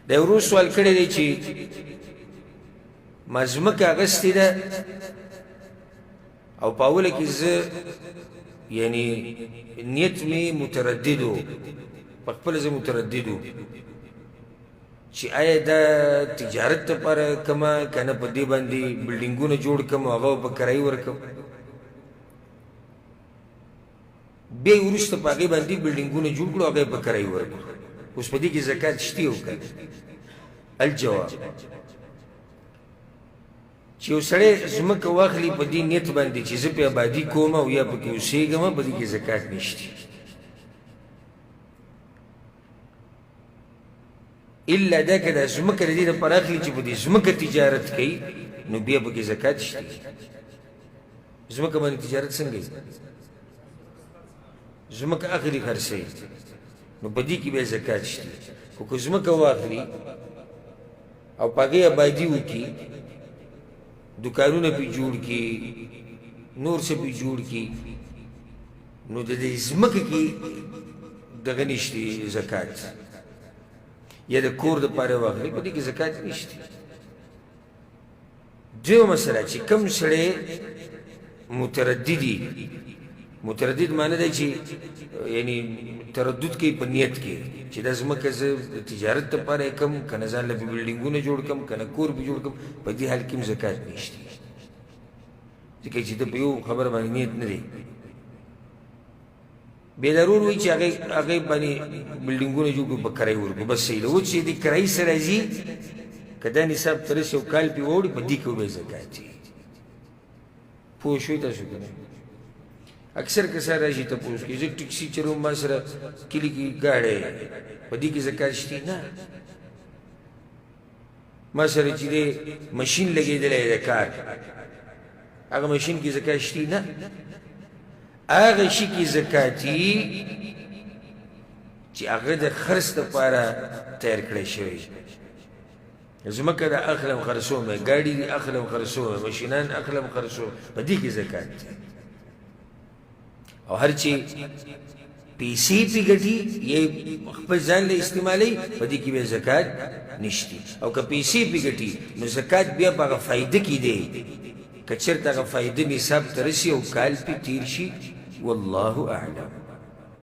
د ورو سوال کړی دی چې ما ځمکه اخیستې ده او په اوله کې زه یعنی نیت مې متردد و، په خپله زه متردد و چې آیا دا تجارت لپاره کومه که نه په دې باندې بلډینګونه جوړ کړم او هغه په کرایي ورکړم. بیا یې وروسته په هغې باندې بلډینګونه جوړ کړو، هغه یې په کرایي ورکړو. اوس په دې کې زکات شته او که نه؟ الجواب، چې یو سړی ځمکه واخلي په دې نیت باندې چې زه پرې آبادي کوم او یا پکې اوسېږم، په دې کې زکات نشته، الا دا که دا ځمکه د دې لپاره اخلي چې په دې ځمکه تجارت کوي، نو بیا پکې زکات شته. ځمکه باندې تجارت څنګه وي؟ ځمکه اخلي خرڅوي، نو په دې کې بیا زکات شته. خو که ځمکه واخلي او په هغې آبادي وکړي، دوکانونه پرې جوړ کړي، نور څه پرې جوړ کړي، نو د دې ځمکې کې دغه نشته زکات. یا د کور دپاره واخلي، په دې کې زکات نشته. دویمه مسله چې کوم سړی مترددي، متردد معنی دی چې یعنی تردد کوي په نیت کې چې دا ځمکه زه د تجارت لپاره یې کوم که نه ځان له بلډینګونه جوړ کړم که نه کور پرې جوړ کړم، په دې حال کې هم زکات نشته، ځکه چې ده په یو خبره باندې نیت نه دی. بیا ضرور وي چې هغې باندې بلډینګونه جوړ کړو، په کرایي ورکړو، بس صحیح ده. اوس چې د کرایي سره راځي، که دا نصاب ته رسي او کال پرې واوړي، په دې کې به زکات وي. پوه شوئ تاسو که نه؟ اکثر کسان راشي تپوس کوي، زه ټیکسي چلوم، ما سره کلي کې ګاډی، په دې کې زکات شته؟ نه. ما سره چې دی ماشین لګېدلی د کار، هغه ماشین کې زکات شته؟ نه. هغه شي کې زکاتي چې هغه د خرڅ دپاره تیار کړی شوی. ځمکه د اخلم خرڅوم، ګاډي دي اخلم خرڅوم، ماشینان اخلم خرڅوم، په دې کې زکات دی. او هر چې پیسې پې ګټي یې خپل ځان له استعمالوي، په دې کې بیا زکات نشته. او که پیسې پې ګټي نو زکات بیا په هغه فایده کې دی، که چېرته هغه فایده نصاب ته رسي او کال پې تېر شي. والله اعلم.